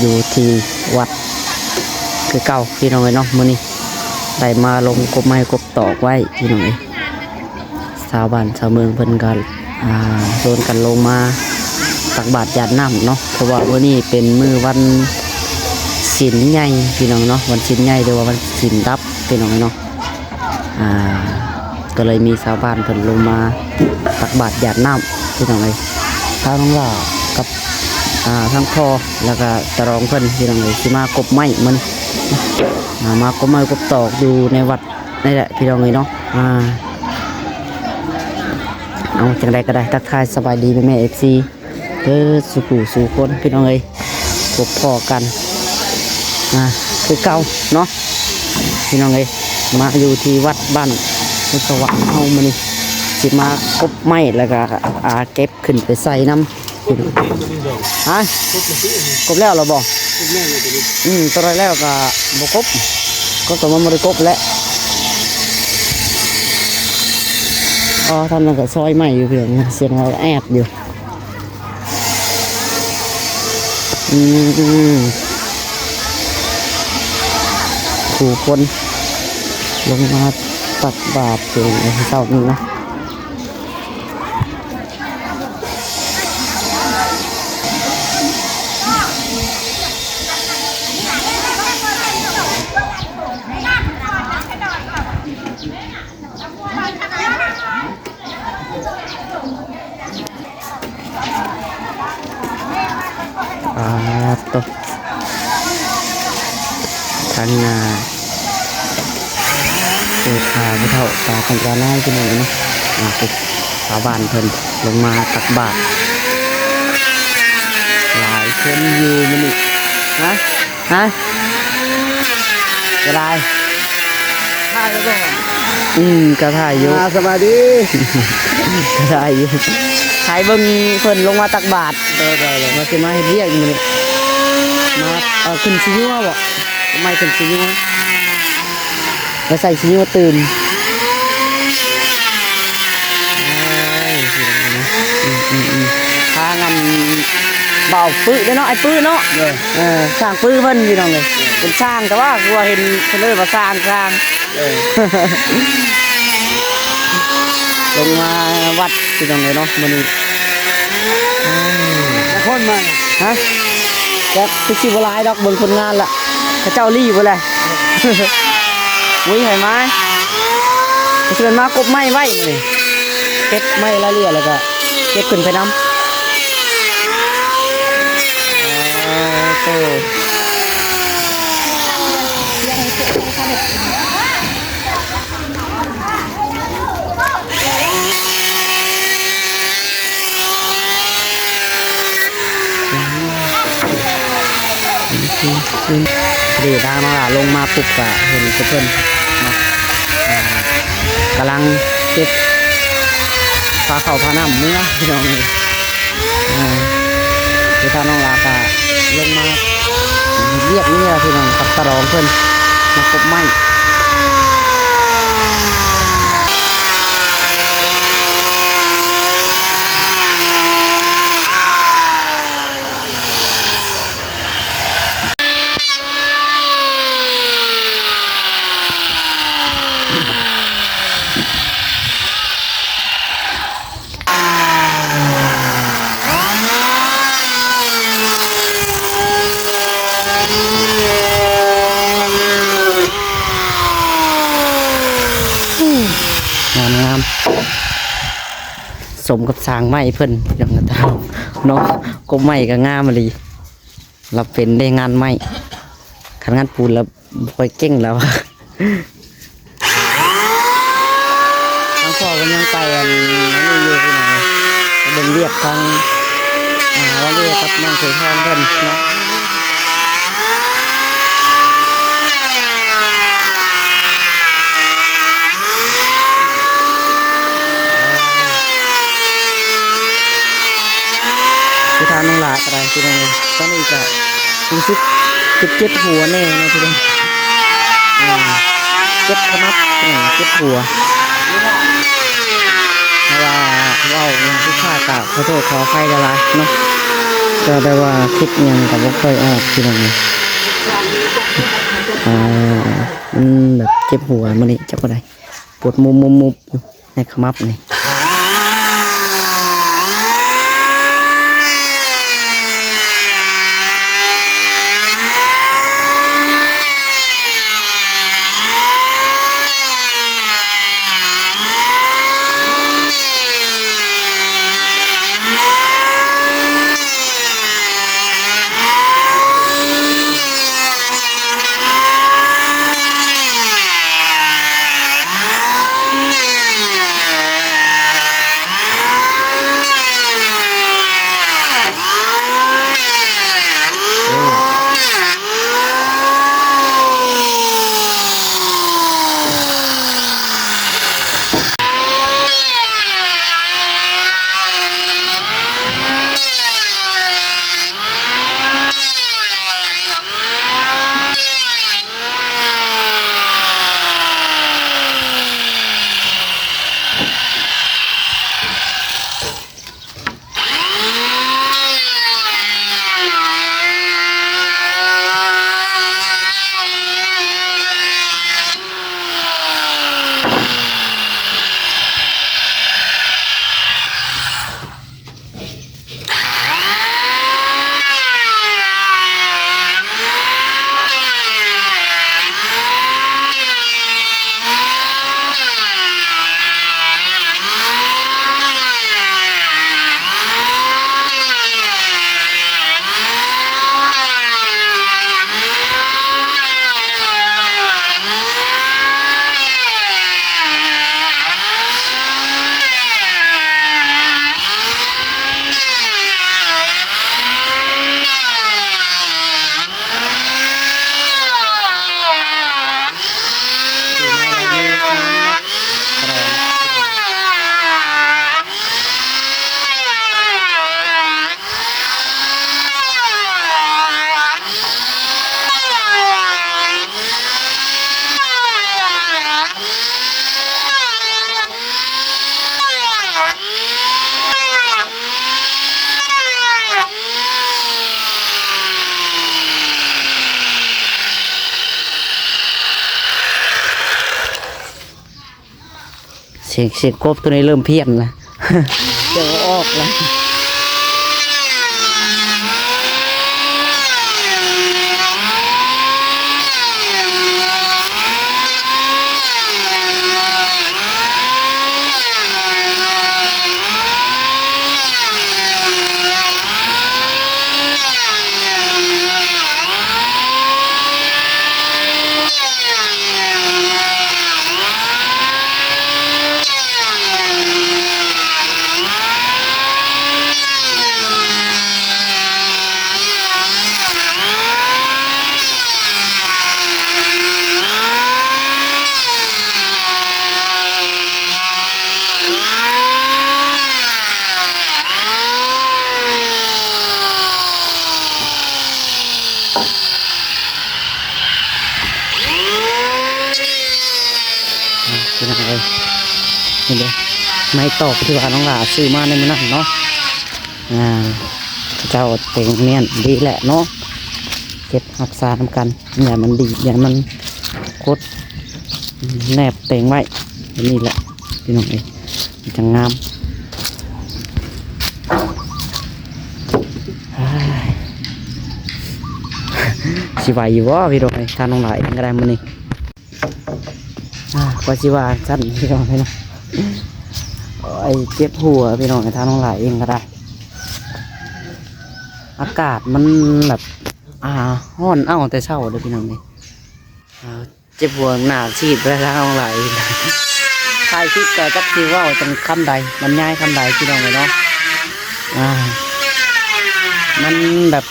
ຢູ່ທີ່ວັດຄືເກົ່າພີ່ນ້ອງເອີຍເນາະ. ມື້ນີ້ໄດ້ມາລົງກົບໄມ້ກົບຕອກໄວ້ພີ່ນ້ອງເອີຍ. ຊາວບ້ານຊາວເມືອງເພິ່ນກໍ ອ່າ ຊວນກັນລົງມາຕັກບາດຢາດນ້ຳເນາະ ເພາະວ່າມື້ນີ້ເປັນມື້ວັນສິນໃຫຍ່ພີ່ນ້ອງເນາະ, ວັນສິນໃຫຍ່ ຫຼືວ່າວັນສິນດັບພີ່ນ້ອງເນາະ. ອ່າ ກໍເລີຍມີຊາວບ້ານເພິ່ນລົງມາຕັກບາດຢາດນ້ຳພີ່ນ້ອງເອີຍ. ທາງນ້ອງຫຼ້າກັບ ອ່າ ທາງພໍ່ ແລ້ວກໍຕາຫຼອງເພິ່ນພີ່ນ້ອງເອີຍ ຊິມາກົບໄມ້ມື້ນີ້ ອ່າ ມາກົບໄມ້ກົບຕອກຢູ່ໃນວັດນີ້ແຫຼະພີ່ນ້ອງເອີຍເນາະ. ອ່າ ເອົາ ຈັ່ງໃດກໍໄດ້ ທັກທາຍສະບາຍດີແມ່ໆ ເອັຟຊີ ເບິດສູ່ຜູ້ສູ່ຄົນພີ່ນ້ອງເອີຍ. ພົບພໍ້ກັນ ອ່າ ຄືເກົ່າເນາະພີ່ນ້ອງເອີຍ. ມາຢູ່ທີ່ວັດບ້ານສຸດສະຫວ່າງເຮົາມື້ນີ້ ຊິມາກົບໄມ້ ແລ້ວກໍ ອ່າ ເກັບຂຶ້ນໄປໃສ່ນຳ. ຮະ? ກົບແລ້ວລະບໍ່? ອືມ ຕົວໃດແລ້ວກໍບໍ່ກົບ ກໍຕົວມັນບໍ່ໄດ້ກົບແຫຼະ. ອໍ ທາງນັ້ນກໍຊອຍໄມ້ຢູ່ເພິ່ນ ສຽງແອດຢູ່. ອືມ ຜູ້ຄົນລົງມາຕັກບາດເພິ່ນເຊົ້ານີ້ເນາະ. ປາດໂຕ ທາງ ອ່າ ເກີດ ອ່າ ຜູ້ເຖົ້າຕາຄົນຕານ້ອຍພີ່ນ້ອງເນາະ. ອ່າ ຊາວບ້ານເພິ່ນລົງມາຕັກບາດຫຼາຍຄົນຢູ່ມື້ນີ້. ຮະ? ຮະ? ເວລາ ຖ່າຍໄວ້ບໍ່? ອືມ ກໍຖ່າຍຢູ່. ອ່າ ສະບາຍດີ. ກໍຖ່າຍຢູ່ ຖ່າຍເບິ່ງເພິ່ນລົງມາຕັກບາດ. ໂດຍໆໆ ວ່າຊິມາເຮັດວຽກມື້ນີ້ ມາ ເອີ ຂຶ້ນຊິຍົວບໍ່? ໄມ້ຂຶ້ນຊິຍົວ ແລ້ວໃສ່ຊິໂຍຕື່ມ. ໂອ້ຍ ພີ່ນ້ອງເອີຍເນາະ. ອືມໆໆ ທາງອັນບ່າວປຶເດ້ເນາະ ອ້າຍປຶເນາະ. ໂດຍ ເອີ ຊ່າງປຶເພິ່ນພີ່ນ້ອງເອີຍ ເປັນຊ່າງ ແຕ່ວ່າຄືວ່າເຫັນເພິ່ນເອີ້ນວ່າຊ່າງ ຊ່າງ. ເອີ ລົງມາວັດພີ່ນ້ອງເອີຍເນາະມື້ນີ້. ຈັກຄົນມາ? ຮະ? ຈັກ ຄືຊິບໍ່ຫຼາຍດອກ ເບິ່ງຜົນງານລະ ເຂົາເຈົ້າລີ້ເບິດແຫຼະ. ໂອ້ຍ ໃຜມາ ເພິ່ນມາກົບໄມ້ໄວ້ມື້ນີ້ ເກັບໄມ້ລາຍລຽບ ແລ້ວກໍເກັບຂຶ້ນໄປນຳ. ອ່າ ໂຕ ພໍດີທາງນ້ອງຫຼ້າລົງມາປຸບກະເຫັນແຕ່ເພິ່ນເນາະ ອ່າ ກຳລັງເກັບພາເຂົ້າພານ້ຳເມືອພີ່ນ້ອງເອີຍ. ອ່າ ຄືທາງນ້ອງຫຼ້າກະລົງມາ ວຽກນີ້ລະພີ່ນ້ອງ ກັບຕາຫຼອງເພິ່ນມາກົບໄມ້. ງາມໆ ສົມກັບສ້າງໄມ້ເພິ່ນ ເນາະ ກົບໄມ້ກໍງາມອີ່ຫຼີ. ລາວເປັນເດ້ງານໄມ້ ຄັນງານປູນລາວບໍ່ຄ່ອຍເກັ່ງລາວ. ທາງພໍ່ເພິ່ນຍັງໄປອັນນີ້ຢູ່ພີ່ນ້ອງ ໄປເບິ່ງວຽກທາງ ອ່າ ວັງເວກັບນ້ອງເຂີຍທອງເພິ່ນເນາະ. ຄືທາງນ້ອງຫຼ້າກໍໄດ້ພີ່ນ້ອງເອີຍ ຕອນນີ້ກໍຮູ້ສຶກເຈັບໆຫົວແດ່ເນາະພີ່ນ້ອງ. ອ່າ ເຈັບຂະໜາດ ເອີ ເຈັບຫົວ ຖ້າວ່າເວົ້າຫຍັງຜິດພາດກໍຂໍໂທດຂໍອະໄພຫຼາຍໆເນາະ. ກໍແບບວ່າຄິດຫຍັງກໍບໍ່ຄ່ອຍອອກ ພີ່ນ້ອງເອີຍ. ອ່າ ມັນແບບເຈັບຫົວມື້ນີ້ ຈັກບໍ່ໄດ້ ປວດມຸບໆໆຢູ່ໃນຂະໝັບນີ້. ສຽງ ສຽງກົບໂຕນີ້ເລີ່ມພຽນລະ ຈະອອກລະ. ພີ່ນ້ອງເອີຍ ນີ້ເດ້ ໄມ້ຕອກທີ່ວ່ານ້ອງຫຼ້າຊື້ມາໃນມື້ນັ້ນເນາະ. ອ່າ ເຂົາເຈົ້າແຕ່ງແມ່ນດີແຫຼະເນາະ ເກັບຮັກສານຳກັນ ຢ່າມັນດີດ ຢ່າມັນຄົດ ແນບແຕ່ງໄວ້ແບບນີ້ແຫຼະ ພີ່ນ້ອງເອີຍ ມັນຈັ່ງງາມ. ຊິໄຫວຢູ່ບໍ່ພີ່ນ້ອງເອີຍ ຖ້ານ້ອງຫຼ້າເອງກໍໄດ້ມື້ນີ້. ອ່າ ກວ່າຊິວ່າຊັ້ນພີ່ນ້ອງເອີຍ ໂອ້ຍ ເຈັບຫົວພີ່ນ້ອງເອີຍ ຖ້ານ້ອງຫຼ້າເອງກໍໄດ້. ອາກາດມັນແບບ ອ່າ ຮ້ອນເອົ້າແຕ່ເຊົ້າເດີ້ພີ່ນ້ອງເອີຍ ອ່າ ເຈັບຫົວໜ້າຊີດໄປທາງຫຼາຍ ຖ່າຍຄລິບກໍຈັກຊິເວົ້າຈັ່ງຄຳໃດ ບັນຍາຍຄຳໃດພີ່ນ້ອງເອີຍເນາະ. ອ່າ ມັນແບບ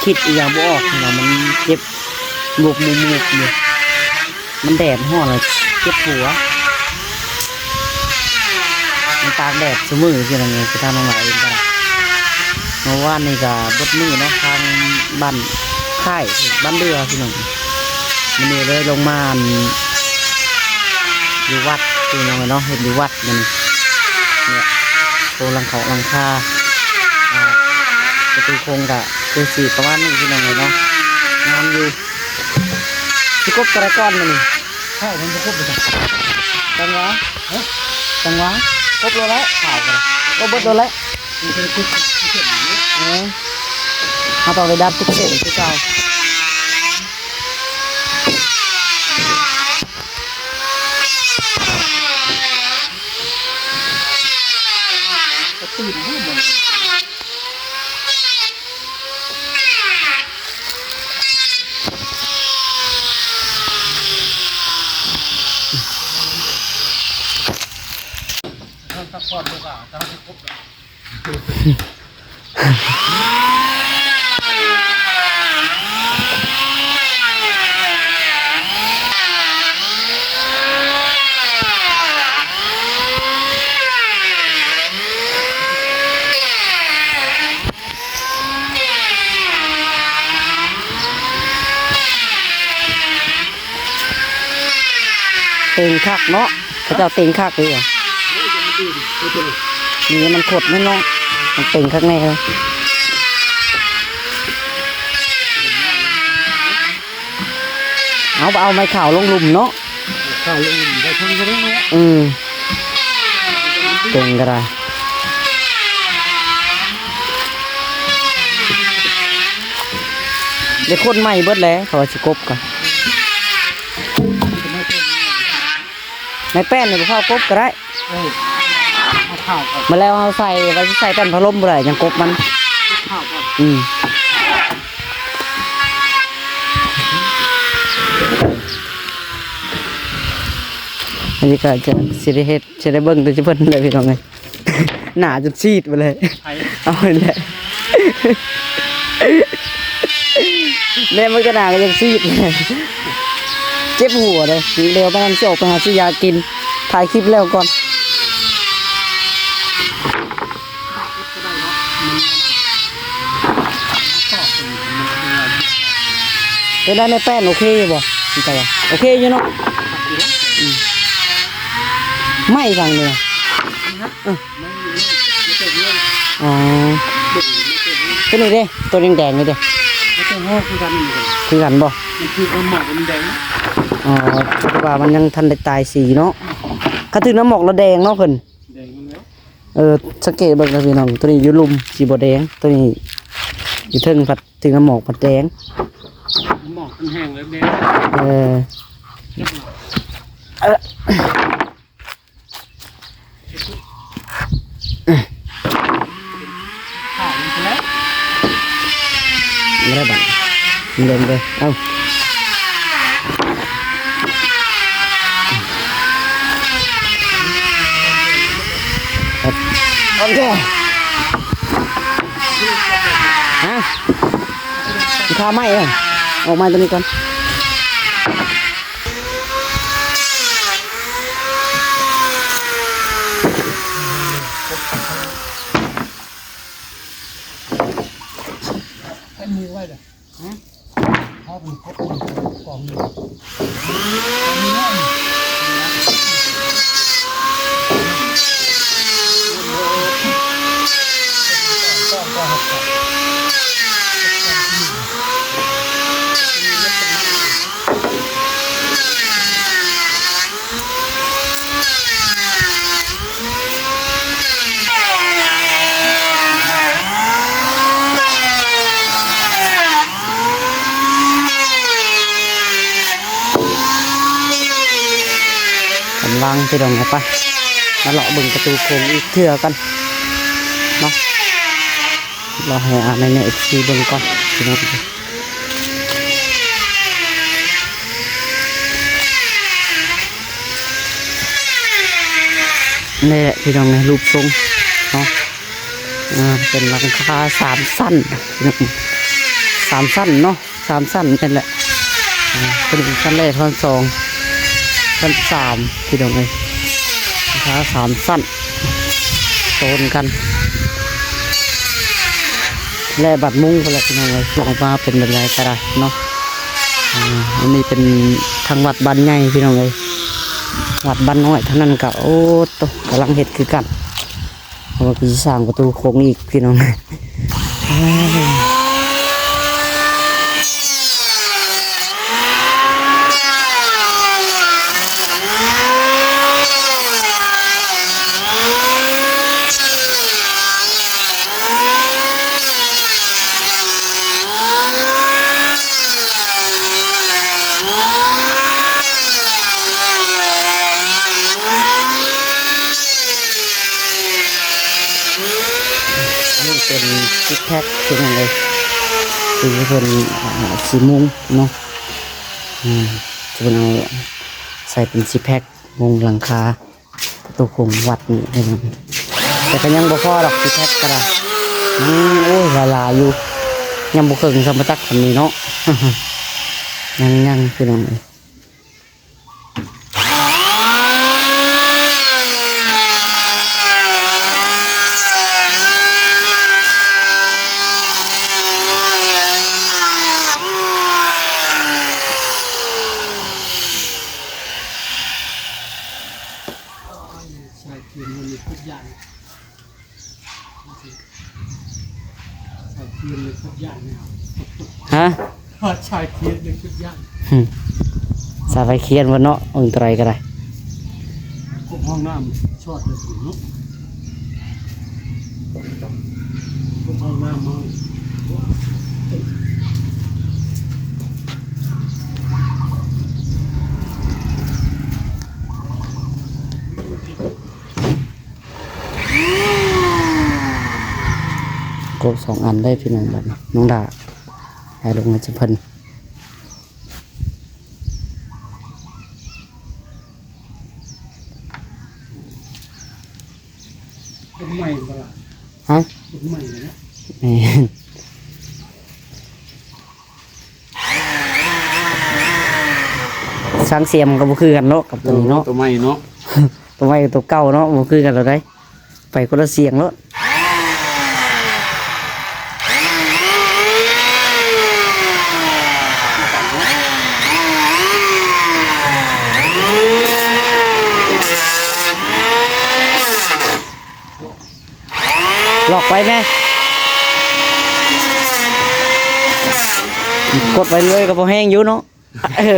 ຄິດອີ່ຫຍັງບໍ່ອອກເນາະ ມັນເຈັບງຸບງຸບງຸບຢູ່ ມັນແດດຮ້ອນແລ້ວເຈັບຫົວ ມັນຕາກແດດຊຸມື້ພີ່ນ້ອງເອີຍ ຄືທາງນ້ອງຫຼ້າເອງກໍໄດ້. ເມື່ອວານນີ້ກໍເບິດມື້ເນາະ ທາງບ້ານຄ້າຍ ບ້ານເດື່ອພີ່ນ້ອງ ມື້ນີ້ເລີຍລົງມາ ອັນ ຢູ່ວັດພີ່ນ້ອງເອີຍເນາະ ເຮັດຢູ່ວັດມື້ນີ້ ນີ້ ໂຄງຫຼັງເຄາະຫຼັງຄາ ອ່າ ປະຕູໂຄງກະຄືຊິປະມານນີ້ພີ່ນ້ອງເອີຍເນາະ ງາມຢູ່. ຊິກົບຕົວໃດກ່ອນມື້ນີ້? ຂ້າວມັນບໍ່ຄົບເລີຍ ຈັງຫວະ ຮະ ຈັງຫວະ ກົບໂລດແຫຼະ ຂ້າວກໍໄດ້ ກົບເບິດໂລດແຫຼະ. ມັນເປັນຈຸດເສັ້ນຢູ່ ເອີ ເຮົາຕ້ອງໄດ້ດັດຈຸດເສັ້ນຄືເກົ່າ. ກະຕື່ນບໍ່ ພັກຜ່ອນດີກວ່າ ກຳລັງຊິຄົບແລ້ວ. ເຕັງຄັກເນາະ ເຂົາເຈົ້າເຕັງຄັກເດ້. ນີ້ມັນຄົດແມ່ນເນາະ ມັນເຕັງຄັກແນ່ເລີຍ. ເອົາ ເອົາໄມ້ຂາວລົງລຸ່ມເນາະ ຂາວລົງລຸ່ມໄດ້ເພິ່ນກໍໄດ້ເນາະ. ອືມ ເຕັງກໍໄດ້ ໄດ້ຄົນໃໝ່ເບິດແຫຼະ ເຂົາວ່າຊິກົບກໍ ໄມ້ແປ້ນນີ້ບໍ່ພາກົບກໍໄດ້. ເອີ ເອົາຂ້າວກ່ອນ ມາແລ້ວເຮົາໃສ່ ວ່າຊິໃສ່ແປ້ນພັດລົມບໍ່ໄດ້ ຍັງກົບມັນ ເອົາຂ້າວກ່ອນ. ອືມ ອັນນີ້ກໍຈະຊິໄດ້ເຮັດ ຊິໄດ້ເບິ່ງແຕ່ເພິ່ນແຫຼະພີ່ນ້ອງເອີຍ. ໜ້າຈົນຊີດໄປເລີຍ ໃຜ ເອົາແຫຼະ ແມ່ນມັນກໍໜ້າກໍຍັງຊີດ ເຈັບຫົວເດ້. ດຽວປານນັ້ນຊິອອກໄປຫາຊື້ຢາກິນ ຖ່າຍຄລິບແລ້ວກ່ອນ. ເປັນໄດ້ແມ່ແປ້ນ ໂອເຄຢູ່ບໍ່? ໂອເຄຢູ່ເນາະ. ອືມ ໄມ້ຫຍັງນີ້? ເອີ ອໍ ຕົວນີ້ເດ້ ຕົວແດງໆນີ້ເດ້ ມັນກໍງອກຄືກັນນີ້ ຄືກັນບໍ່? ມັນຖືກນ້ຳໝອກມັນແດງ. ອໍ ແຕ່ວ່າມັນຍັງທັນໄດ້ຕາຍສີເນາະ ຄັນຖືກນ້ຳໝອກລະແດງເນາະເພິ່ນ ແດງແລ້ວ. ເອີ ສັງເກດເບິ່ງເດີພີ່ນ້ອງ ຕົວນີ້ຢູ່ລຸ່ມສີບໍ່ແດງ ຕົວນີ້ຢູ່ເທິງພັດຖືກນ້ຳໝອກພັດແດງ ນ້ຳໝອກມັນແຫ້ງແລ້ວແດງ. ເອີ ເອີ ຂາວມັນແລ້ວ ບໍ່ໄດ້ບັດ ເບິ່ງເດີ ເອົາ ໂອເຄ ຮະ ຄາໄມ້ເອີຍ ອອກມາຕົວນີ້ກ່ອນ. ໃຫ້ມືໄວ້ເດີ ຮະ ເອົາມັນກົດ ກອງນີ້ ກອງນີ້ເນາະ. ກຳລັງ ພີ່ນ້ອງເອີຍ ໄປ ມາເລາະເບິ່ງປະຕູໂຂງອີກເທື່ອກ່ອນເນາະ. ລໍໃຫ້ອາໄນແນະ ເອັຟຊີ ເບິ່ງກ່ອນພີ່ນ້ອງ. ນີ້ແຫຼະພີ່ນ້ອງເອີຍ ຮູບຊົງເນາະ ອ່າ ເປັນຫຼັງຄາສາມຊັ້ນ ສາມຊັ້ນເນາະ. ສາມຊັ້ນນັ້ນແຫຼະ ເປັນຊັ້ນແລກ ຊັ້ນສອງ ຊັ້ນສາມ ພີ່ນ້ອງເອີຍ ພາສາມຊັ້ນ ໂຕນກັນ ແລະ ບັດມຸງພຸ້ນແຫຼະ ພີ່ນ້ອງເອີຍ ອອກມາເປັນແບບໃດກໍໄດ້ເນາະ. ອັນນີ້ເປັນທາງວັດບ້ານໃຫຍ່ ພີ່ນ້ອງເອີຍ ວັດບ້ານນ້ອຍທາງນັ້ນກໍ ໂອ້ໂຕ ກຳລັງເຮັດຄືກັນ. ເພາະວ່າກໍຊິສ້າງປະຕູໂຂງອີກ ພີ່ນ້ອງ ເອີຍ ນີ້ເປັນຊິກແພັກ ພີ່ນ້ອງເອີຍ ທີ່ເພິ່ນ ອ່າ ຊິມຸງເນາະ ອ່າ ທີ່ເພິ່ນເອົາໃສ່ເປັນຊິກແພັກ ມຸງຫຼັງຄາປະຕູໂຂງວັດນີ້ ແຕ່ກໍຍັງບໍ່ພໍດອກ ຊິກແພັກກໍໄດ້ ຍັງ ໂອ້ຍ ຫຼາຍໆຢູ່ ຍັງບໍ່ເຄິ່ງ ສ່ຳປະຈັກສ່ຳນີ້ເນາະ ຍັງໆ ພີ່ນ້ອງເອີຍ. ຊາຍຄຽນມັນມີທຸກຢ່າງ ຊາຍຄຽນມີທຸກຢ່າງແນວ ຮະ? ຊາຍຄຽນມີທຸກຢ່າງ ຫຶ ສາຍໄຟຄຽນບໍ່ເນາະ ເອີ ເທົ່າໃດກໍໄດ້ ພວກຫ້ອງນ້ຳຊອດເລີຍເນາະ ພວກຫ້ອງນ້ຳເຮົາ ໂກະສອງອັນເລີຍພີ່ນ້ອງ ບັດນີ້ນ້ອງດາ ໃຫ້ລົງໃຫ້ເພິ່ນ ເປັນໃໝ່ບໍ່ລະ? ຮະ? ເປັນໃໝ່ເນາະ ແມ່ນ. ສັງສຽມກໍບໍ່ຄືກັນເນາະ ກັບຕົວນີ້ເນາະ ໂຕໃໝ່ເນາະ ໂຕໃໝ່ກັບໂຕເກົ່າເນາະ ບໍ່ຄືກັນແລ້ວໃດ໋ ໄປຄົນລະສຽງໂລດ ລັອກໄວ້ແມ້ ກົດໄວ້ເລີຍກໍພໍແຮງຢູ່ເນາະ ເອີ.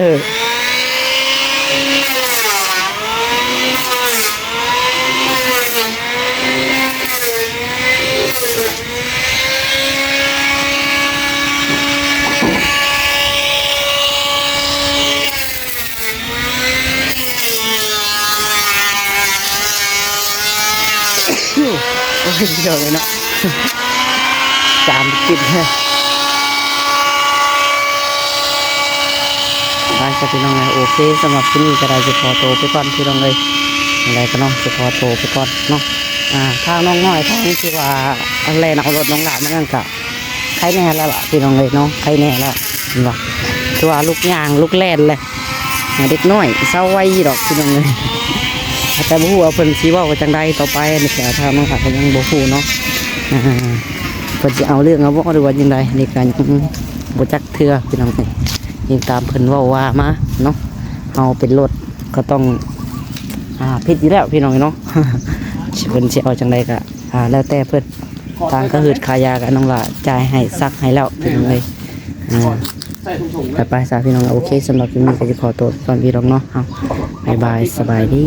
ໂອ້ຍ ພີ່ນ້ອງເອີຍເນາະ ຈາມຕິດ ໄປຊະພີ່ນ້ອງເອີຍ ໂອເຄ ສຳລັບຄລິບນີ້ກໍໄດ້ຊິຂໍໂຕໄປກ່ອນພີ່ນ້ອງເອີຍ ຈັ່ງໃດກໍເນາະ ຊິຂໍໂຕໄປກ່ອນເນາະ ອ່າ ທາງນ້ອງນ້ອຍ ທາງທີ່ວ່າແລ່ນເອົາລົດນ້ອງຫຼ້າມານັ້ນກະ ໄຄແນ່ແລ້ວລະພີ່ນ້ອງເອີຍເນາະ ໄຄແນ່ແລ້ວ ເຫັນບໍ່ ຄືວ່າລຸກຍ່າງລຸກແລ່ນແລ້ວ ເດັກນ້ອຍເຊົາໄວດອກພີ່ນ້ອງເອີຍ ແຕ່ບໍ່ຮູ້ວ່າເພິ່ນຊິເວົ້າວ່າຈັ່ງໃດຕໍ່ໄປ ອັນນີ້ກໍທາງນ້ອງກໍຍັງບໍ່ຮູ້ເນາະ ອ່າ ເພິ່ນຊິເອົາເລື່ອງເອົາບໍ່ ຫຼືວ່າຈັ່ງໃດ ອັນນີ້ກໍຍັງບໍ່ຈັກເທື່ອພີ່ນ້ອງເອີຍ ອີງຕາມເພິ່ນເວົ້າວ່າມາເນາະ ເຮົາເປັນລົດກໍຕ້ອງ ອ່າ ຜິດຢູ່ແລ້ວພີ່ນ້ອງເນາະ ເພິ່ນຊິເອົາຈັ່ງໃດກໍ ອ່າ ແລ້ວແຕ່ເພິ່ນ ທາງຄ່າຮືດຄ່າຢາກໍນ້ອງຫຼ້າຈ່າຍໃຫ້ ສັກໃຫ້ແລ້ວພີ່ນ້ອງເອີຍ ອ່າ ໄປໆ ຊະພີ່ນ້ອງ ໂອເຄ ສຳລັບຄລິບນີ້ກໍຊິຂໍໂຕໄປກ່ອນພີ່ນ້ອງເນາະ ເອົາ ບາຍບາຍ ສະບາຍດີ.